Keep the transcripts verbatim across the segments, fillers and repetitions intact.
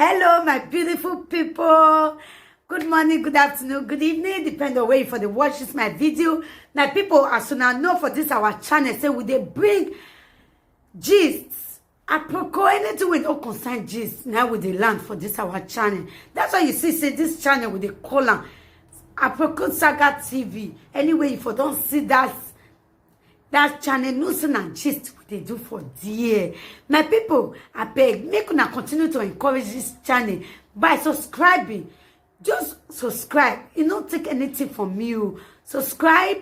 Hello, my beautiful people. Good morning, good afternoon, good evening, depend on where you for the watch this my video. My people, as una know for this our channel, say we dey bring gist. Aproko, anything we don't concern gist, now we dey land for this our channel. That's why you see, say this channel we dey call am Aproko Saga T V. Anyway, if you don't see that, that channel, no say na gist we dey do for there. My people, I beg, make una continue to encourage this channel by subscribing. Just subscribe. E no take anything from you. Subscribe,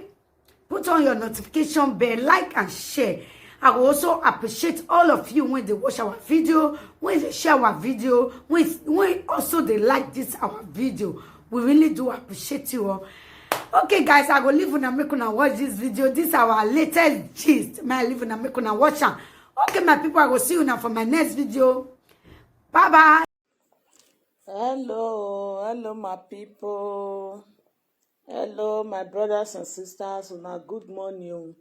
put on your notification bell, like and share. I will also appreciate all of you when they watch our video, when they share our video, when, when also they like this our video. We really do appreciate you all. Okay, guys, I go leave una, make una watch this video. This our latest gist. My leave una, make una watch am. Okay, my people, I go see you now for my next video. Bye bye. Hello, hello, my people. Hello, my brothers and sisters. Una good morning o.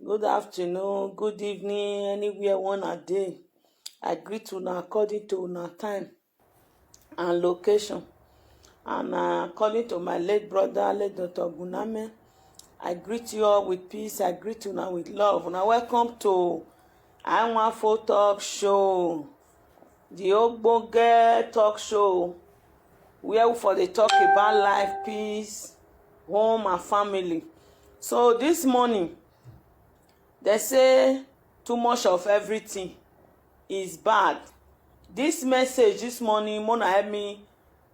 Good afternoon, good evening, anywhere una dey. I greet una according to una time and location. And uh, according to my late brother, late Doctor Guname, I greet you all with peace. I greet una with love. Una welcome to Iwanfo Talk Show, the Ogbonge Talk Show, where we for dey talk about life, peace, home, and family. So this morning, they say too much of everything is bad. This message this morning, mona help me,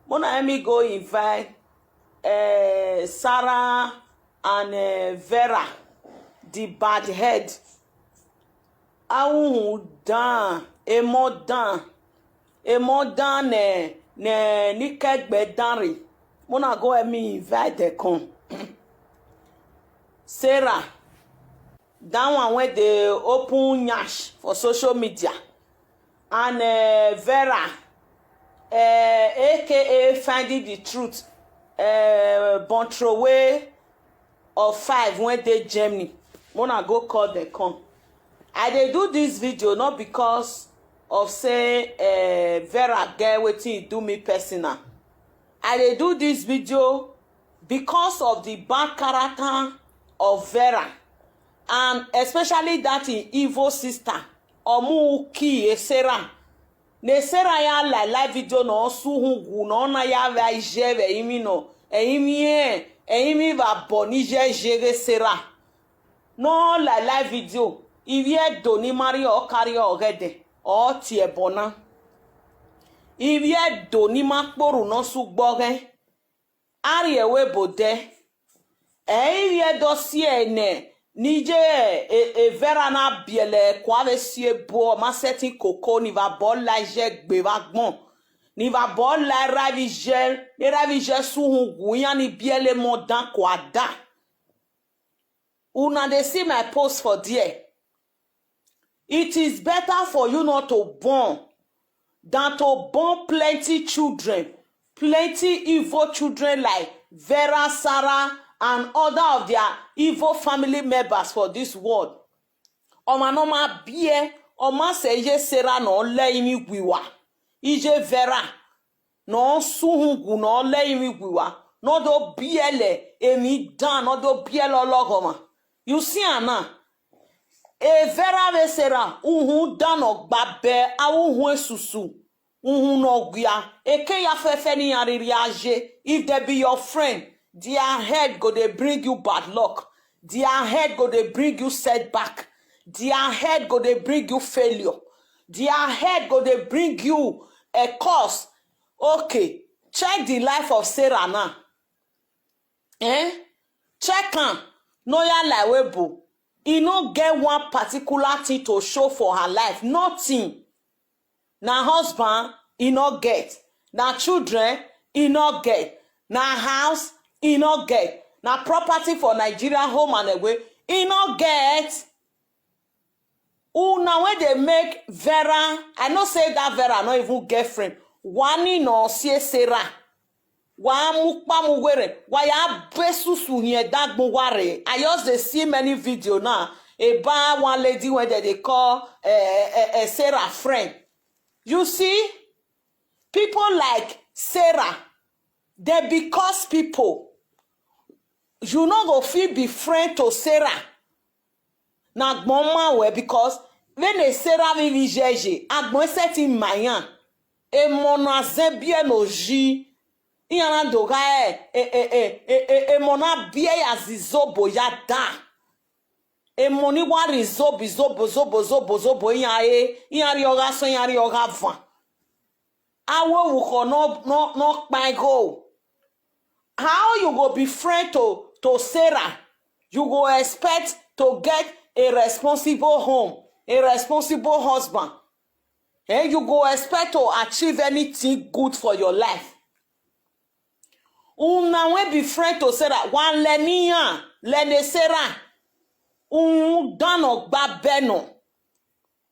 mona help me go invite uh, Sarah and uh, Vera, the bad head. Ahuhu dan, emọ dan, emọ dan ne ne ni kẹgbẹ dan rre. Mona go help me invite them come. Sarah, that one wey dey open nyash for social media, and uh, Vera, uh, A K A Finding the Truth, uh, Born Throway of Five wey dey Germany. Mona go call them come. I dey do this video not because of say uh, Vera get wetin e do me personal. I dey do this video because of the bad character of Vera, and especially that im evil sister, Omuki Sarah. Ne Sarah ya la live video ne ọ sẹ uhunmwu ne ọ na ya vbe iye vbe ẹrinmwi nọ, ẹrinmwi ẹrinmwi vbe abọ ni ye ye ghe Sarah. Ne ọ la live video, ivbi Ẹdo ni ma rrie ọ ka rrie ọghẹdẹ, ọ tie ẹbọ na. Ivbi Ẹdo ni ma kpe orhu ne ọ sẹ ugbọghẹ, a rrie ẹvbo ebo dẹ. Ẹ i rhie dọ si ẹre nẹ, ne iye e, e Vera na biẹlẹ kua vbe si ebo, ọ ma sẹtin koko, ni vbe abọ la iye gbe vbe agbọn, ni vbe abọ la erha vbe iye, ne erha vbe iye sẹ uhunmwu iran ni biẹlẹ emọ dan kua da. Una dey see my post for there. It is better for you not to born than to born plenty children, plenty evil children like Vera, Sarah, and other of their evil family members for this world. Ọmwa ne ọ ma biẹ, ọ ma sẹ iye Sarah ne ọ lẹ emwi wiwa, iye Vera ne ọ sẹ uhunmwu ne ọ lẹ emwi wiwa, ne ọ do biẹlẹ emwi dan, ne ọ do biẹlẹ ọlọghọmwa. You see am now? Vera vbe Sarah, uhunmwu dan ne ọ gba bẹ avbe uhunmwu esusu, uhunmwu ne ọ wia, eke ya fẹfẹ ne iran rhirhi a ye. If they be your friend, their head go dey bring you bad luck. Their head go dey bring you setback. Their head go dey bring you failure. Their head go dey bring you a curse. Okay, check the life of Sarah now. Eh? Check am. No ya la ẹvbo ebo. E no get one particular thing to show for her life. Nothing. Na husband, e no get. Na children, e no get. Na house, e no get. Na property for Nigeria, home and away, e no get. Una wey dey make Vera, I know say that Vera no even get friend. Wa ni nọ si Sarah. Wa mu ukpa mu uwerre, wa ya be susu hin ẹdagbọn uwa rre. I just dey see many video now about one lady wey dem dey call eh, eh, eh, Sarah friend. You see, People like Sarah, they be curse people. You no go fit be friend to Sarah. Ne agbọn ma wẹ, because vbene Sarah vbe ivbi yeye, agbọn i sẹtin ma iran. Emọ ne a zẹ biẹ ne oyi, iran na do gha e, e, e, e, e, e, emọ na biẹ ya zẹ izobo ya da. Emọ ni wa rhie izobo, izobo, izobo, izobo, izobo, iran re, iran rhie ọghe asọn, iran rhie ọghe avan. Avbe orukhọ nọ, nọ, nọ kpaegho. How you go be friend to, to Sarah? You go expect to get a responsible home, a responsible husband. And you go expect to achieve anything good for your life. Una wẹ be friend to Sarah, wa lẹ ne iran, lẹ ne Sarah. Uhunmwu dan ne ọ gba bẹ nọ.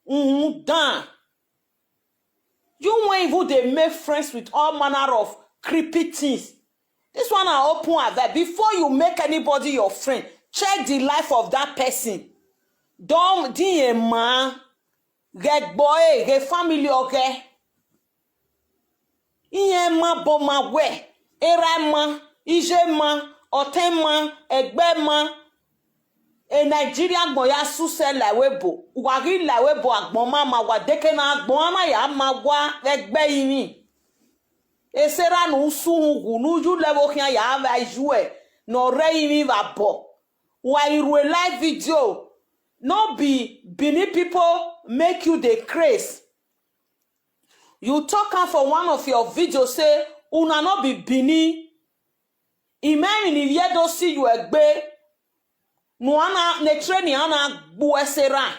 Uhunmwu dan. You won't even dey make friends with all manner of creepy things. This one na open advice. Before you make anybody your friend, check the life of that person. Dọ din ma, ghẹ gbe ọre, ghẹ family ọghẹ. Iran ma bọ ma wẹ, erha ma, iye ma, ọtẹn ma, ẹgbẹ ma. E Nigeria agbọn ya susẹ la ẹvbo ebo, uwa ghi la ẹvbo ebo agbọn ma ma wa deke ne agbọn na ya ma wa vbe ẹgbẹ ẹrinmwi. Sarah ne u su uhunmwu ne u ye ulẹ vbe okhian ya vbe yu ẹ ne ọ rre ẹrinmwi vbe abọ. Wa i ru live video, no be Benin people make you dey craze. You talk am for one of your videos say una no be Benin. I ma emwi ne ivbi Ẹdo si yu egbe, ne uwa na, ne train a na gbuẹ Sarah.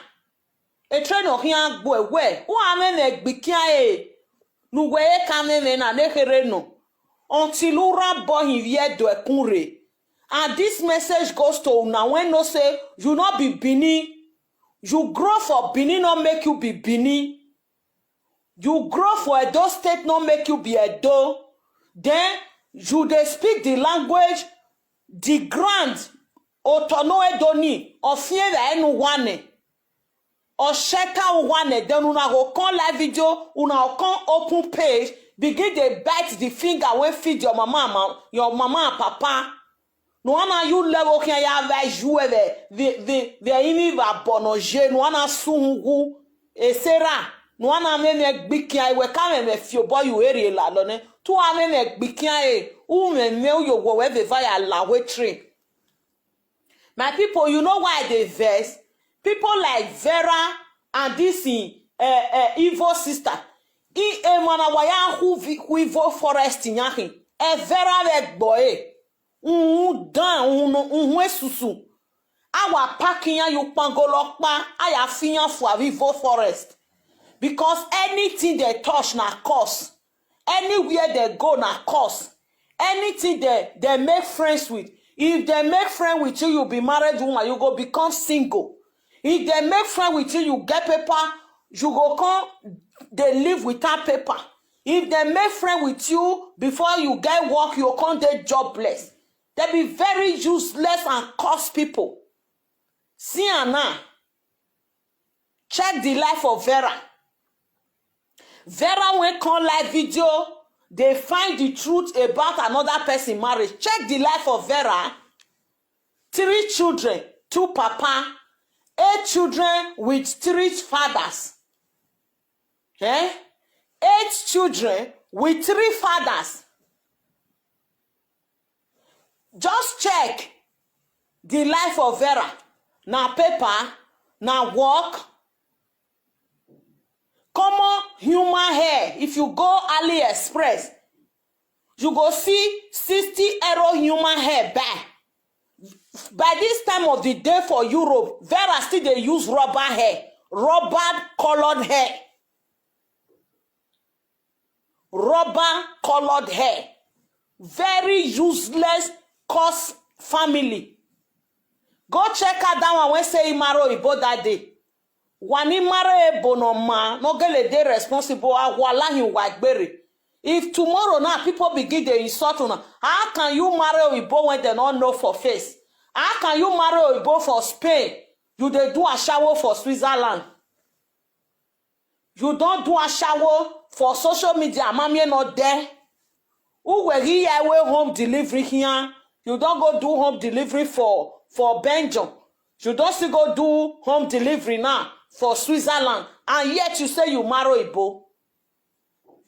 Train ọ khian gbuẹ wẹ, u gha mwẹ mwẹ gbe ikian ẹre, ne uwẹ i re ka mwẹ mwẹ na ne kherhe nọ, until u rhan obọ hin ivbi Ẹdo ẹkun rre. And this message goes to una wẹ know say you no be Benin. You grow for Benin no make you be Benin. You grow for Edo State no make you be Edo. Then you dey speak the language, the ground, otọ ne ọ Edo ni, ọ fian evbare ne uwa nẹ. Ọ shelter uwa nẹ, then una go come live video, una go come open page, begin dey bite the finger wey feed your mama and ma-, your mama and papa. Ne uwa na ye ulẹ vbe okhian ya vbe yu ẹ vbe, vbe, vbe, vbe ẹrinmwi vbe abọ ne ọ ye, ne uwa na su uhunmwu. Sarah, ne uwa na mwẹ mwẹ gbe ikian ẹre, wẹ ka mwẹ mwẹ fi obọ ye uwẹ rhie lalọ nẹ. Te uwa mwẹ mwẹ gbe ikian ẹre, u mwẹ mwẹ u ye owẹ vbe eva ya la wẹ train. My people, you know why I dey vex? People like Vera and this in, eh, eh, evil sister. I emwa na wa ya khu vi-, khu evil forest yan khin. Eh, Vera vbe gbo e. Uhunmwu dan, uhunmwu no, uhunmwu esusu. A wa pack iran ye ukpangolo ọkpa, a ya fi iran fua vbe evil forest. Because anything they touch na curse. Anywhere they go na curse. Anything they, they make friends with, if they make friend with you, you be married woman, you go become single. If they make friend with you, you get paper, you go come dey live without paper. If they make friend with you, before you get work, you go come dey jobless. They be very useless and curse people. See am now. Check the life of Vera. Vera wey come live video dey find the truth about another person marriage. Check the life of Vera. Three children, two papa, eight children with three fathers. Eh? Eight children with three fathers. Just check the life of Vera. Na paper, na work. Common human hair. If you go AliExpress, you go see sixty euro human hair buy. By this time of the day for Europe, Vera still dey use rubber hair, rubber colored hair. Rubber colored hair. Very useless, curse family. Go check out that one wey say he marry oyibo that day. Wa ni marry ebo ne ọ ma, ne ọ gele dey responsible, a wa la hin uwa egbere. If tomorrow now people begin dey insult una, how can you marry oyibo wey dem no know for face? How can you marry oyibo for Spain? You dey do ashawo for Switzerland. You don do ashawo for social media, a ma miẹn ne ọ dẹ. Uwẹ ghi ya ẹvbo home delivery khian, you don go do home delivery for, for Belgium. You don still go do home delivery now for Switzerland, and yet you say you marry oyibo.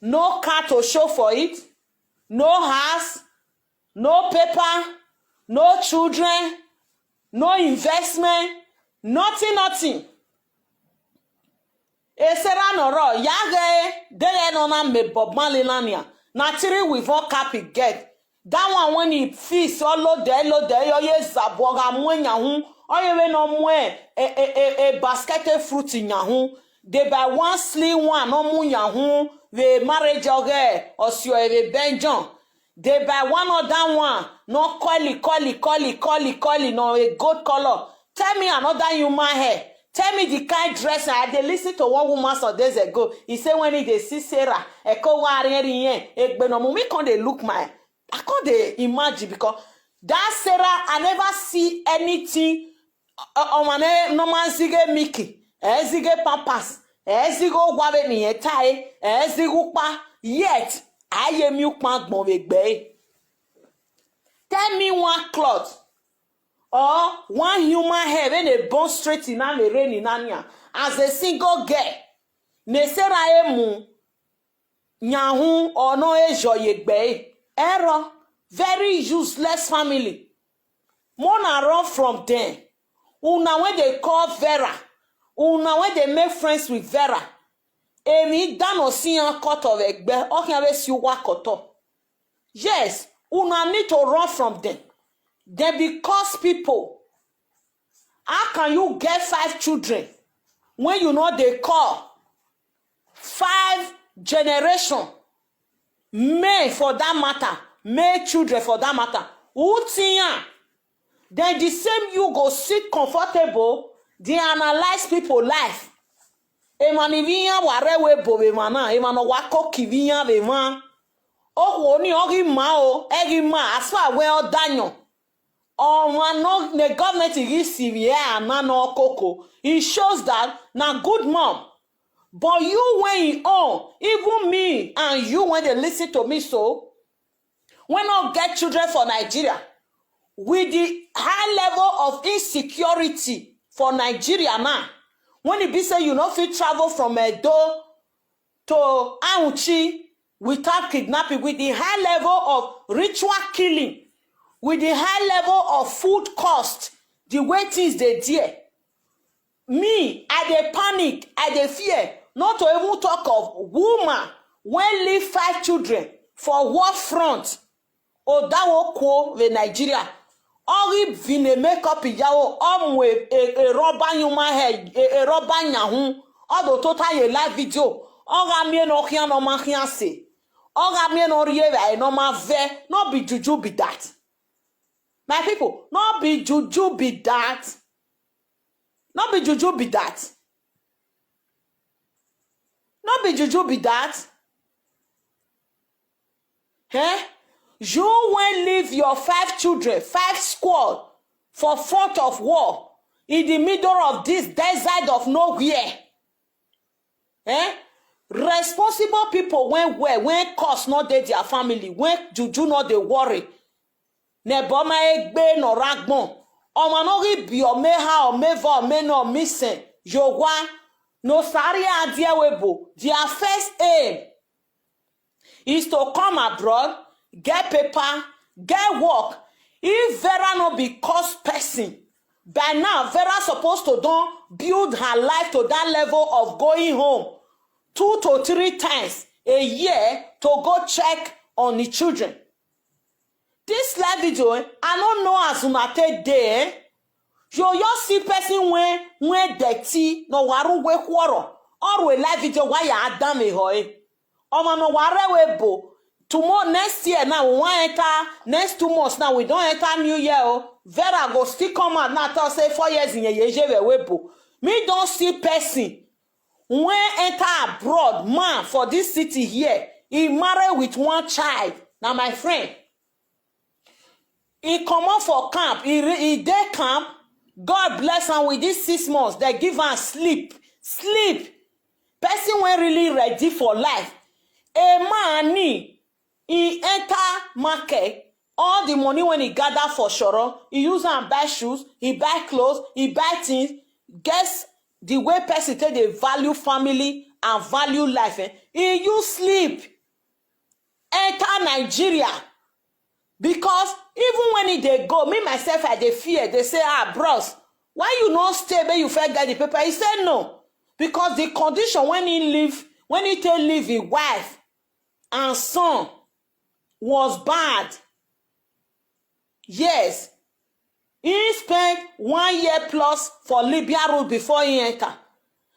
No car to show for it, no house, no paper, no children, no investment, nothing, nothing. Sarah ne ọ rrọọ, ya ghee, deghẹ ne ọ na mẹ Bob Marley na nian, na tiri weave cap he get. That one when he fix, ọ lodẹ, lodẹ, ọ ye zabu, ọ gha mu yan hu, ọ ye vbene ọ mu e, e, e, e basket fruit yan hu. They buy one slim one, ọ mu yan hu, vbe marriage ọghẹ, ọ si ọe vbe Belgium. They buy one other one, ne ọ curly, curly, curly, curly, curly, ne ọ a gold colour. Tell me another human hair. Tell me the kind dress. I dey listen to one woman some days ago. He say when he dey see Sarah, ẹko wa rẹn rri yẹn, egbe ne ọ mu. Me come dey look my, I come dey imagine because that Sarah, I never see anything. Ọ, ọmwa ne, ne ọ ma zighe milk, ẹ zighe pampers, ẹ zighe owa vbene irẹn ta ẹre, ẹ zighe ukpa, yet a ye miẹn ukpọn agbọn vbe egbe ẹre. Tell me one cloth or one human hair vbene bun straight na vbe rre ni na nian, as a single girl, ne Sarah he mu yan hu, ọ ne ọ he zọ ye egbe ẹre. Error, very useless family. Mona run from them. Una wey dey call Vera, una wey dey make friends with Vera, emwi dan ne ọ si iran kọtọ vbe egbe, ọ khian vbe si uwa kọtọ. Yes, una need to run from them. They be curse people. How can you get five children when you no dey call five generation, men for that matter, male children for that matter? Who think am? Then the same you go sit comfortable, dey analyze people life. Emwa ni vbe iran wa rre ẹvbo ebo vbe emwa na, emwa ne ọ wa koko ivbi iran vbe emwa. Okhuo ni ọ ghi ma o, ẹ ghi ma, as far wẹ ọ da yọn. Ọmwa ne government ghi sivbi ẹre a na ne ọ koko, it shows that na good mom. But you wey he own, even me and you wey dey listen to me so, wey no get children for Nigeria, with the high level of insecurity for Nigeria now, when e be say you no fit travel from Edo to Auchi without kidnapping, with the high level of ritual killing, with the high level of food cost, the way things dey there, me, I dey panic, I dey fear, not to even talk of woman wey leave five children for war front. Odawo kuo vbe Nigeria, ọ ghi vine makeup ya ro, ọ mu e, e, e rubber yan ma hẹ, e, e rubber yan hu, ọ do tota ye live video, ọ gha miẹn ne ọ khian ne ọ ma khian sẹ, ọ gha miẹn ne ọ rhie evbare ne ọ ma vẹ, no be juju be that. My people, no be juju be that. No be juju be that. No be juju be that. Eh? You wey leave your five children, five squad for front of war in the middle of this desert of nowhere. Eh? Responsible people wey well, wey curse no dey their family, wey juju no dey worry. Ne ẹbọ ma egbe ne ọ rre agbọn. Ọmwa ne ọ ghi biẹ ọmọ eha, ọmọ eva, ọmọ enọ, ọmọ isẹn ye owa, ne Osa rhie a die ẹvbo ebo, their first aim is to come abroad, get paper, get work. If Vera no be curse person, by now Vera suppose to don build her life to that level of going home two to three times a year to go check on the children. This live video, eh, I no know as una take dey, eh? You just see person wey, wey dirty, ne ọ wa rre uwu ekhuọrọ, ọ ru live video, wa ya danmwehọ ẹre. Ọmwa ne ọ wa rre ẹvbo ebo, tomorrow, next year now, we wan enter, next two months now, we don enter new year o. Vera go still come out now, tell us say four years yẹn ye ye vbe ẹvbo ebo. Me don see person wey enter abroad, man for this city here, he marry with one child, na my friend. He comot for camp, he re-, he dey camp. God bless am with this six months. They give am sleep, sleep. Person wey really ready for life, A man ni, he enter market, all the money when he gather for Shoror, he use am buy shoes, he buy clothes, he buy things. Guess the way person take dey value family and value life, eh? He use sleep enter Nigeria. Because even when he dey go, me myself, I dey fear. They say, "Ah, bros, why you no stay make you first get the paper?" He say no. Because the condition when he leave, when he take leave his wife and son was bad. Yes. He spent one year plus for Libya road before he enter.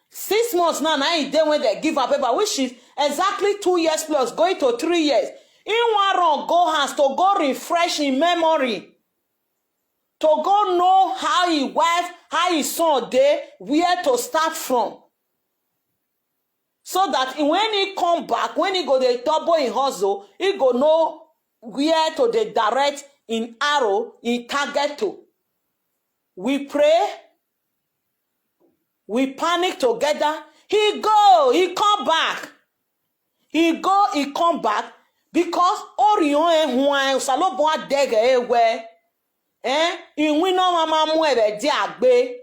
Six months now, na he dey when they give am paper, which is exactly two years plus, going to three years. He wan run go house to go refresh him memory, to go know how his wife, how his son dey, where to start from. So that when he come back, when he go dey double him hustle, he go know where to dey direct him arrow, him target to. We pray, we panic together. He go, he come back. He go, he come back, because Orhiọn huan, Osanobua dẹghe ẹre wẹ, eh, iwinna ọmwa ma mu ẹre vbe ẹdia gbe.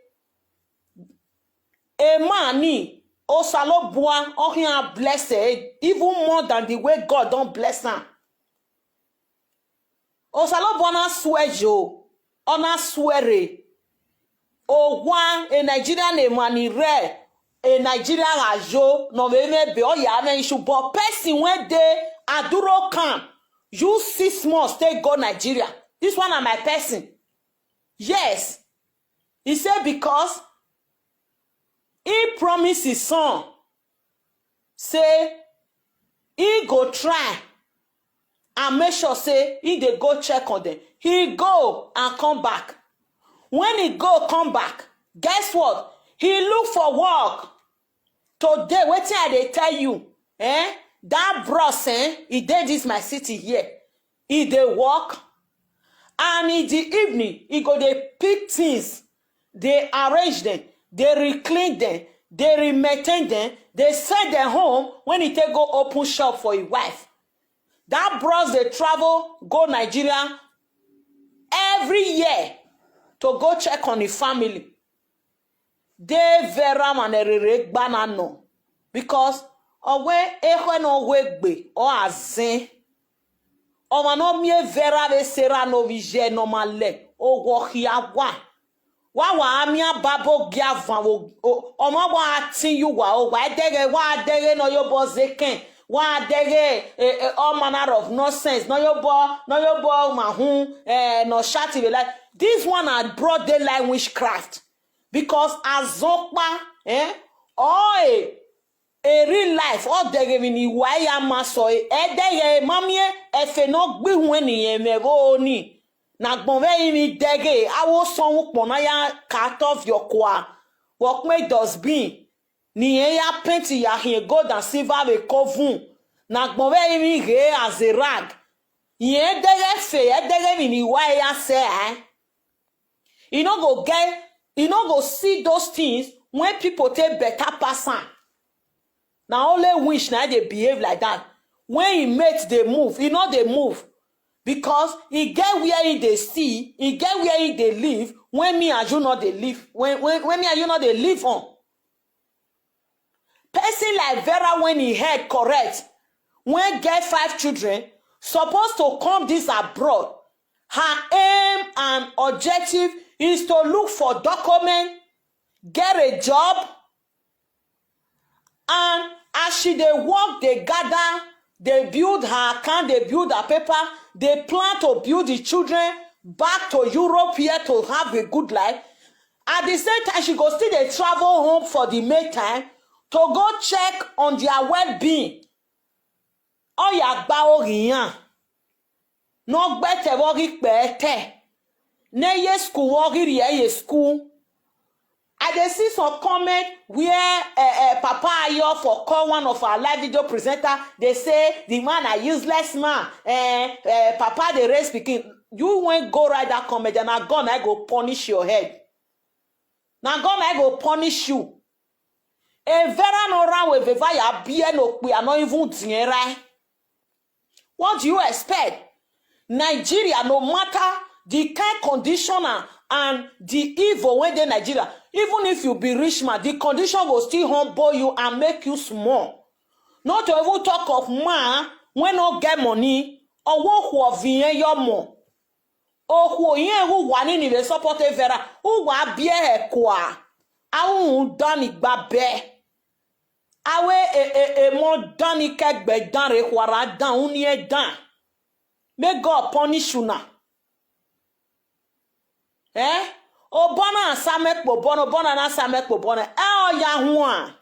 A man ni, Osanobua ọ khian bless ẹre even more than the way God don bless am. Osanobua na suẹ yo, ọ na suẹ rre. Owa e Nigeria ne emwa ni rre e Nigeria gha yo ne ọ vbe mwẹ ebe, ọ ya mwẹ issue, but person wey dey Aduro camp, use six months take go Nigeria. This one na my person. Yes. He say because he promise his son say he go try and make sure say he dey go check on them. He go and come back. When he go come back, guess what? He look for work. Today, wetin I dey tell you, eh? That bros, eh? He dey this my city here. He dey work, and in the evening, he go dey pick things, dey arrange them, dey re-clean them, dey re-maintain them, dey sell them home when he take go open shop for his wife. That bros dey travel go Nigeria every year to go check on his family. De Vera mwa ne rere gba na nọ, because ọ wẹ ekhọe ne ọ wẹ egbe ọ a zẹn. Ọmwa ne ọ miẹn Vera vbe Sarah ne ovbi iye ne ọ ma lẹ, owa khia wa. Wa wa miẹn ababo gia van vbe o-, ọmwa wa a tin ye uwa, owa ẹdẹghẹ, wa a dẹghe ne ọ ye obọ zẹ ekẹn, wa a dẹghe, eh, eh, all manner of nonsense, ne ọ ye obọ, ne ọ ye obọ ma hun, eh, ne ọ shati vbe like. This one na broad daylight witchcraft. Because azọkpa, eh, ọ e, e real life, ọ dẹghe emwi ne I wa ya ma sẹ ọre, ẹdẹghẹ ma miẹn ẹfe ne ọ gbe ihuẹn ne irẹn mwẹ vbe oro ni. Ne agbọn vbe ẹrinmwi dẹghe, avbe osọmwu ukpọn na ya ka otọ viọ kua, vbe ọkpẹn dustbin, ne irẹn ya paint ya khian gold and silver vbe kovun, ne agbọn vbe ẹrinmwi ghe as a rag. Irẹn dẹghe ẹfe, ẹdẹghe emwi ne I wa ya sẹ ẹe. You no go get, you no go see those things when people take better pass am. Na only witch na dey behave like that. When him mate dey move, he no dey move. Because he get where he dey see, he get where he dey live, when me and you no dey live, when, when, when me and you no dey live on. Person like Vera, when he head correct, when get five children, supposed to come this abroad. Her aim and objective is to look for document, get a job, and as she dey work, dey gather, dey build her account, dey build her paper, dey plan to build the children back to Europe here to have a good life. At the same time, she go still dey travel home for the main time to go check on their well-being. Ọ ya gba oghi iran. Ne ọ gbe ẹtẹ vbe ọ ghi kpẹ ẹtẹ. Ne ẹ ye school vbe ọ ghi rhie ye school. I dey see some comment where, eh, eh, Papa Ayo for call one of our live video presenter, dey say the man na useless man. Eh, eh, Papa dey raise pikin. You wan go write that comment, and na God na go punish your head. Na God na go punish you. Evẹra ne ọ rhan wẹ vbe evba ya biẹ ne okpia ne ọ ivun diẹn rae. What do you expect? Nigeria, no matter the kind condition and, and the evil wey dey Nigeria, even if you be rich man, the condition go still humble you and make you small. Not to even talk of man wey no get money, ọ wẹ okhuo ọviẹn ye ọmọ. Okhuo irẹn ghe uwa ni ni vbe support Evẹra, uwa biẹ hẹ kua, a ru rhunmwuda ni gba bẹe. A wẹ e, e, emọ dan ni ke ẹgbẹ dan rre khuarha dan, uniẹn dan. May God punish una. Eh? Obọ na sa mẹ kpe obọ na, obọ na na sa mẹ kpe obọ na. Ẹ ọ ya huan.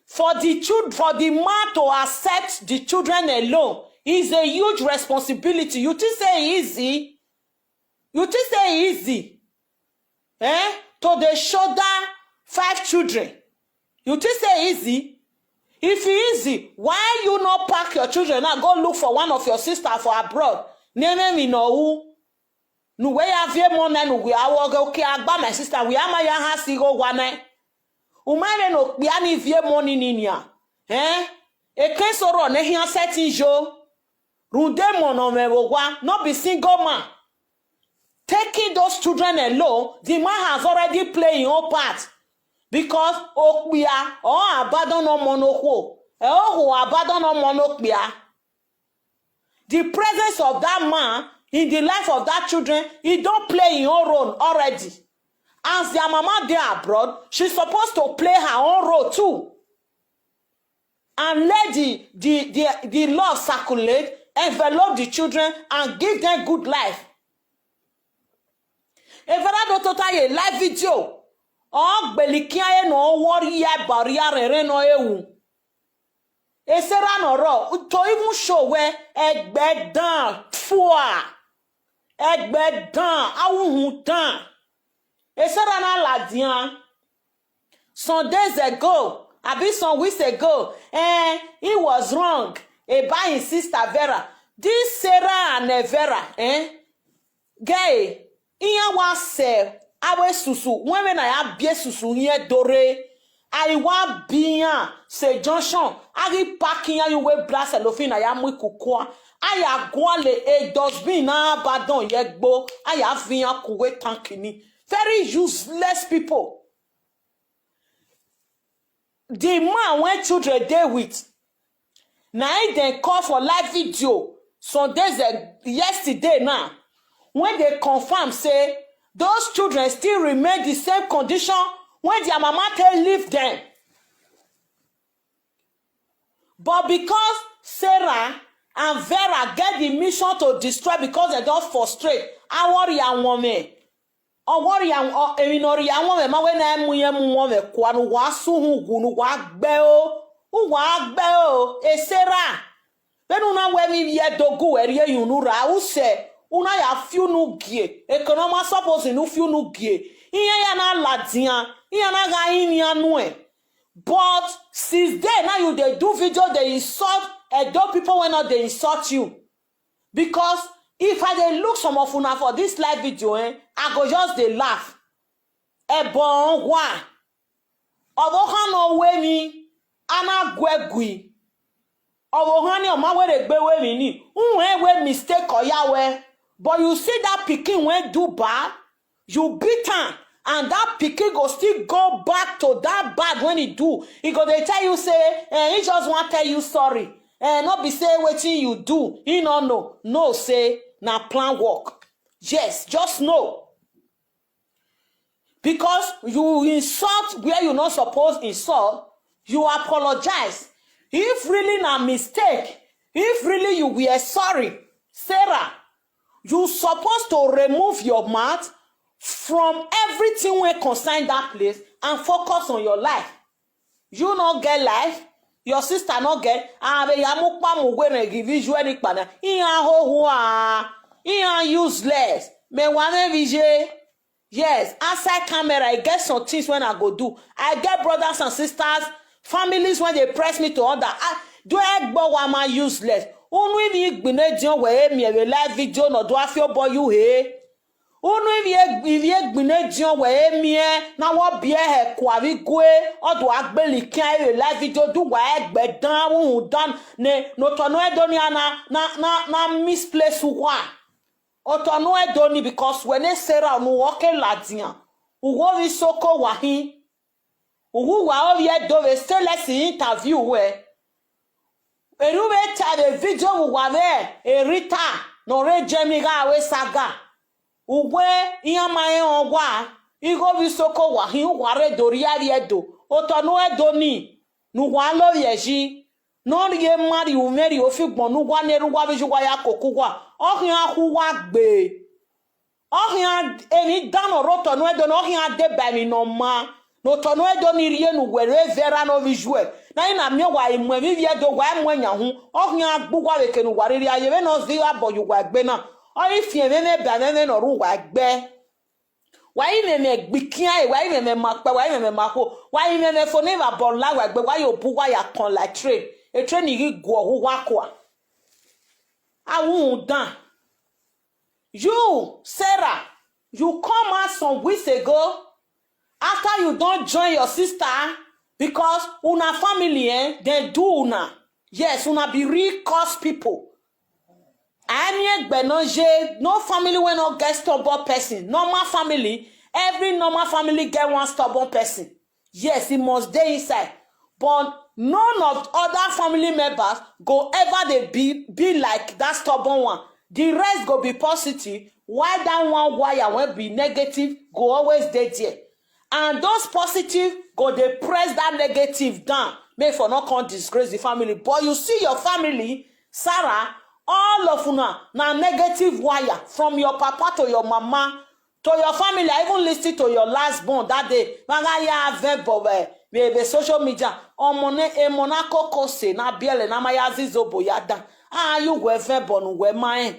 For the child, for the man to accept the children alone is a huge responsibility. You think say e easy? You think say e easy? Eh? To dey shoulder five children. You think say e easy? If e easy, why you no pack your children now go look for one of your sister for abroad? Ne emwi nọ ru. Ne uwẹ ya viọ emọ nẹ ne uwẹ a wẹ ọghe, okay, a gba my sister, wẹ a ma ya ha si igho owa nẹ. U ma rẹn ne okpia ni viọ emọ ni ni nian. Eh? Eke eso rrọọ ne khian sẹtin yo. Rhunmwuda emọ ne ọ mwẹ vbe owa, no be single man. Taking those children alone, the man has already played his own part. Because okpia ọ abandon ọmọ ne okhuo, ẹ okhuo abandon ọmọ ne okpia. The presence of that man in the life of that children, he don play his own role already. As their mama dey abroad, she suppose to play her own role too. And let the, the, the, the love circulate, envelop the children, and give them good life. Evara do tota ye live video. Ọ gbele ikian ẹre ne ọ wọ rhie ba rhie arẹnrẹn ne ọ ru. Esera ne ọ rrọọ, to even show wẹ ẹgbẹ dan fua. Ẹgbẹ dan, ahuhun dan. Esera na ladian. Some days ago, abi some weeks ago, eh, he was wrong about his sister Vera. This Sarah and, eh, Vera, eh, gay, iran wa sẹ avbe esusu, wẹ vbene a ya biẹ esusu hiẹn do rre. A i wa biẹ iran sẹ junction, a ghi park iran ye uwu bra cellophane, a ya mu ikukua, a ya gualọ e dustbin ne a ba dọn ye ẹgbo, a ya viọ iran ku uwu tank ni. Very useless people. The man wey children dey with, na him dem call for live video some days, eh, yesterday now, wey dey confirm say those children still remain the same condition wey their mama take leave them. But because Sarah and Vera get the mission to destroy, because dem don frustrate, a wẹ ọ rhie awọnmwẹ. Ọ wẹ ọ rhie awọ-, emwi ne ọ rhie awọnmwẹ ma wẹ ne a mu irẹn mu wọnmwẹ kua, ne uwa sẹ uhunmwu, ne uwa gbe ẹro, uwa gbe ẹro, Esera. Vbene u na wẹ emwi vbiẹ do gu uwẹ rhie ye unu ra, u sẹ, u na ya fi unu gie, eke ne ọ ma suppose ne u fi unu gie. Iran ya na ladian, iran na gha rinmwian nuẹn. But since then now you dey do video, dey insult Edo people wey no dey insult you. Because if I dey look some of una for this live video, eh, I go just dey laugh. Ẹbọ ọnrẹn wa. Ọvbokhan ne ọ ru emwi, a na gu ẹe gui. Ọvbokhan ni ọ ma wẹ rre egbe ru emwi ni, u rẹn wẹ mistake ọ ya wẹ. But you see that pikin wey do bad, you beat am, and that pikin go still go back to that bad wey he do. He go dey tell you say, eh, he just wan tell you sorry. Eh, no be say wetin you do, he no know. Know say na plan work. Yes, just know. Because you insult where you no suppose insult, you apologize. If really na mistake, if really you were sorry, Sarah, you suppose to remove your mouth from everything wey concern that place and focus on your life. You no get life, your sister no get, a vbe ya mu ukpa mu uwu erhẹn ghi vbe iye ẹre ni kpa na. Iran hoho a, iran useless. Mẹ wa mwẹ vbe iye. Yes, outside camera, I get some things wey I go do. I get brothers and sisters, families wey dey press me to order. I do egbe wa ma useless. Unu ivbi igbinediọn wẹ e miẹn vbe live video ne ọ do a fi obọ ye uhe. Unu ivbi ivbi egbin ne ediọn wẹ e miẹn na wọ biẹ hẹ kua vbe igue, ọ do a gbele ikian vbe live video, du wa ẹgbẹ dan uhunmwu dan ne, ne otọ ne u do nia na, na, na, na misplace uwa. Otọ ne u do ni, because wẹ ne Sarah ne uwẹ ọ ke ladian, uwẹ ovbi Isoko wa khin. Uwu uwa ovbi Ẹdo vbe stainless interview wẹ. Erha u vbe ta vbe video vbe uwa vbe Rita ne ọ rre Germany gha ru saga. Uwẹ iran ma rẹn ọgua, igho ovbi Isoko wa khin, uwa rre do rria vbe Ẹdo. Otọ ne u do ni, ne uwa lo vbe ẹzi, ne ọ rhie ma rrie umẹ rrie ofigbọn ne uwa ne erha uwa vbe iye uwa ya koko uwa, ọ khian khu uwa gbe. Ọ khian emwi dan ne ọ rre otọ ne u do ni, ọ khian deba emwi ne ọ maa, ne otọ ne u do ni rhie ne uwẹ rre Vera ne ovbi iye uẹ. Ne a i na miẹn uwa i mu ẹmwẹ ivbi Ẹdo, wa i mu ẹyan uhunmwu, ọ khian gbe uwa vbe eke ne uwa rhirhi a ye vbene ọ zẹ abọ ye uwa egbe na, ọ i fian ẹmwẹ ba ẹmwẹ ne ọ rre uwa egbe. Wa i mwẹ ẹmwẹ gbe ikian ẹre, wa i mwẹ ẹmwẹ ma kpẹ, wa i mwẹ ẹmwẹ ma khuo, wa i mwẹ ẹmwẹ fo ne evba bọ la uwa egbe, wa yo bu uwa ya kọn la train, train ghi guọghọ uwa kua. A wu rhunmwuda. You, Sarah, you come out some weeks ago after you don join your sister because una family, eh, dem do una. Yes, una be real curse people. A i miẹn egbe ne ọ ye, no family wey no get stubborn person. Normal family, every normal family get one stubborn person. Yes, e must dey inside. But none of other family members go ever dey be, be like that stubborn one. The rest go be positive, while that one wire wey be negative go always dey there. And those positive go dey press that negative down, make e for no come disgrace the family. But you see your family, Sarah, all of una na negative wire, from your papa to your mama, to your family. I even listen to your last born that day. Ma gha ya vẹ ẹbọ vbe, vbe, vbe social media. Ọmọ ne, emọ na koko se, na biẹlẹ, na ma ya zizobo ya dan. A ya uwẹ vẹ ẹbọ ne uwẹ ma rẹn.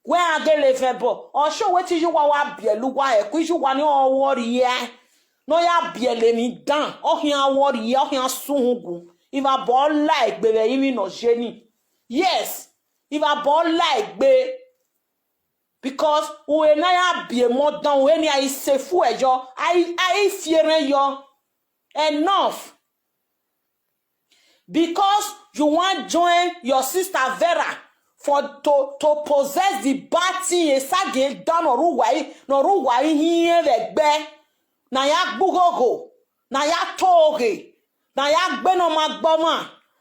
Wẹ a gele vẹ ẹbọ. Ọ sure wetin iye uwa wa biẹlẹ uwa, ẹko iye uwa ni ọ wọ rhie. Ne ọ ya biẹlẹ emwi dan, ọ khian wọ rhie, ọ khian sẹ uhunmwu gun. Ivbabọ la egbe vbe ẹrinmwi ne ọ ye ni. Yes, ivbabọ la egbe. Because ure ne a ya biẹ emọ dan, ure ni a i sẹ efu ẹyọ, a i, a i fi erhẹn yọ. Enough. Because you wan join your sister Vera for to, to possess the bad thing, esagiẹn dan ne ọ rre uwa i, ne ọ rre uwa i hiẹn vbe ẹgbẹ, ne a ya gbe ughogho, ne a ya to oghe, ne a ya gbe ne ọ ma gbe ọmwa,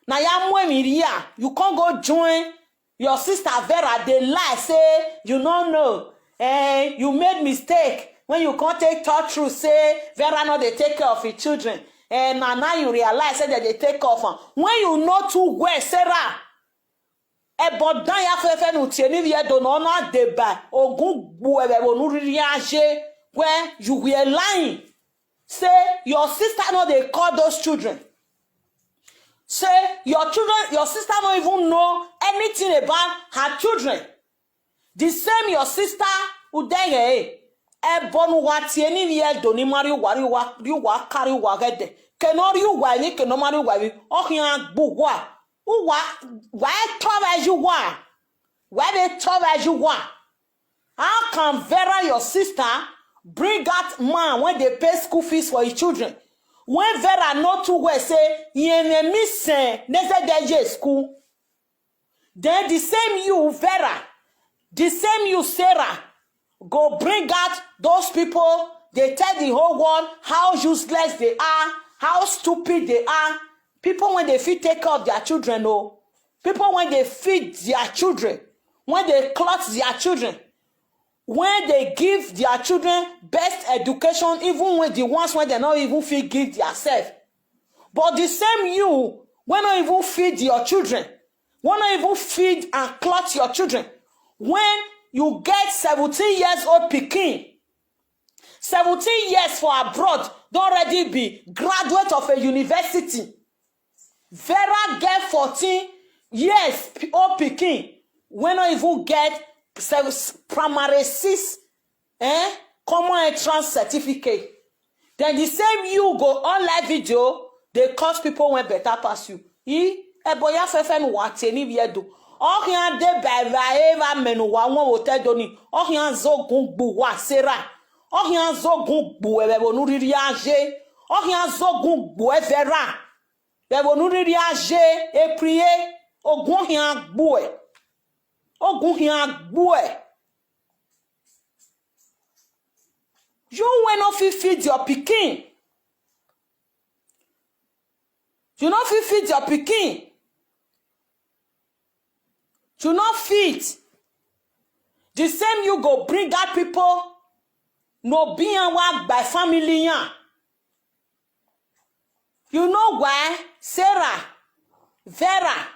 ne a ya mu emwi rhia, you come go join your sister Vera dey lie say you no know. Eh, you made mistake when you come take talk true say Vera no dey take care of his children. Eh, na now you realize say dem dey take care of am. When you know too well, Sarah, ẹbọ dan ya fẹfẹ ne u tie ne ivbi Ẹdo ne ọ na deba ogun gbuẹ vbe ẹvbo ne u rhirhi a ye, wẹ you were lying. Say your sister no dey call those children. Say your children, your sister no even know anything about her children. The same your sister, Udeghe, ẹbọ ne uwa tie ne ivbi Ẹdo ni ma rhie uwa, rhie uwa, rhie uwa ka rhie uwa ghẹ dẹ. Ke ne ọ rhie uwa emwi, ke ne ọ ma rhie uwa emwi, ọ khian gbe uwa. Uwa, wa i tọ vbe ẹyu uwa. Wa vbe tọ vbe ẹyu uwa. How can Vera, your sister, bring out man wey dey pay school fees for his children? When Vera know too well say, irẹn mwẹ emwi sẹn ne zẹdẹ ye school. Then the same you, Vera, the same you, Sarah, go bring out those people, dey tell the whole world how useless they are, how stupid they are. People wey dey fit take care of their children, oh. People wey dey feed their children, wey dey clothe their children, wey dey give their children best education, even when the ones wey dem no even fit give their self. But the same you wey no even feed your children, wey no even feed and clothe your children, when you get seventeen years old pikin, seventeen years for abroad, don already be graduate of a university. Vera get fourteen years p-, old pikin, wey no even get sev-, primary six, eh, common entrance certificate. Then the same you go on live video, dey curse people wey better pass you. I, ẹbọ ya fẹfẹ ne uwa tie ne ivbi Ẹdo. Ọ khian deba evbare vbe amẹ ne uwa wọn vbe otọ Ẹdo ni, ọ khian zogun gbe uwa Sarah, ọ khian zogun gbe uẹ vbe ẹvbo ne u rhirhi a ye, ọ khian zogun gbe uẹ Vera vbe ẹvbo ne u rhirhi a ye, Eprie, ogun khian gbe uẹ, ogun khian gbe uẹ. You wey no fit feed your pikin. You no fit feed your pikin. You no fit. The same you go bring out people ne obi iran wa gba family iran. You know why, Sarah, Vera,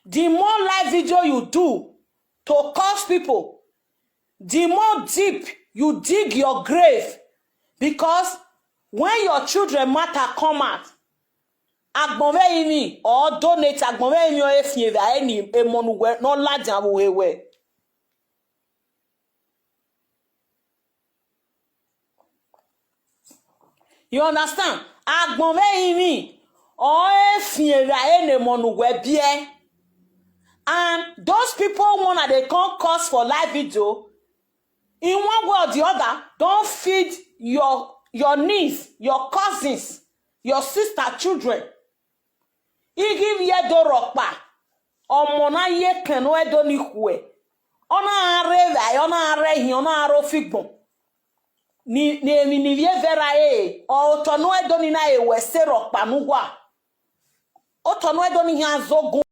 the more live video you do to curse people, the more deep you dig your grave. Because when your children matter come out, agbọn vbe ẹrinmwi, or donate, agbọn vbe ẹrinmwi ọre fian evbare ni emọ ne uwẹ ne ọ ladian vbe uhe wẹ. You understand? Agbọn vbe ẹrinmwi ọre fian evbare ne emọ ne uwẹ biẹ. And those people wanna dey come curse for live video, in one way or the other, don feed your, your niece, your cousins, your sister children. I ghi vbiẹ do rhọkpa, ọmọ na ye ekẹn ne ọ Ẹdo ni khuẹ, ọ na rre evbare, ọ na rre ehiẹn, ọ na rre ofigbọn. Ni, ni emwi ne ivbi Vera re, ọ otọ ne ọ Ẹdo ni na re wẹ sẹ rhọkpa ne uwa. Otọ ne ọ Ẹdo ni khian zogun.